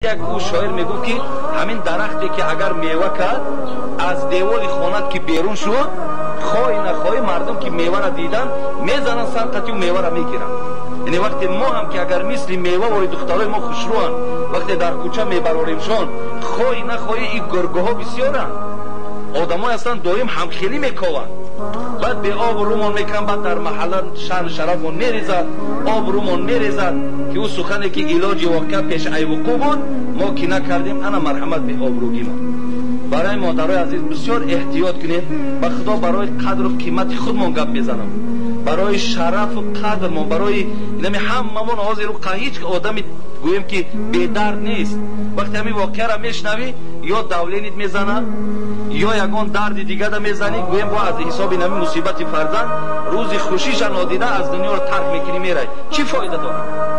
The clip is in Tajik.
Як ӯ шоир мегуфт, ки ҳамин дарахте ки агар мева кард, аз девори хонат ки берун шуд, хоҳӣ нахоҳӣ, мардум ки меваро дидан мезананд, сар қатию меваро мегиранд. Яъне вақте мо ҳам ки агар мисли мева вори духтарои мо хушрӯанд, вақте дар кӯча мебароримшон, хоҳӣ нахоҳӣ, ин гургоҳо бисёранд, одамое ҳастанд, доим ҳамхелӣ мекованд, баъд беобрӯмон мекунанд, баъд дар маҳалла шаъну шарафмон мерезад, обрӯмон мерезад, ки ӯ сухане ки илоҷи воқеа пеш айвуқӯ буд, мо ки накардем, ана марҳамат, беобрӯгимон. Барои модарои азиз, бисёр эҳтиёт кунед. Ба Худо, барои қадру қимати худмон гап мезанам, барои шарафу қадрмон, барои инами ҳамамон. Ҳозир ҳеҷ одами, гӯем ки, бедард нест. Вақте ҳамин воқеаро мешунавӣ, ё давление т мезанад, ё ягон дарди дигара мезанӣ, гӯем, бо аз ҳисоби нами мусибати фарзанд рӯзи хушиша нодида аз дунёро тарк мекунӣ, меравӣ. Чӣ фоида дорад?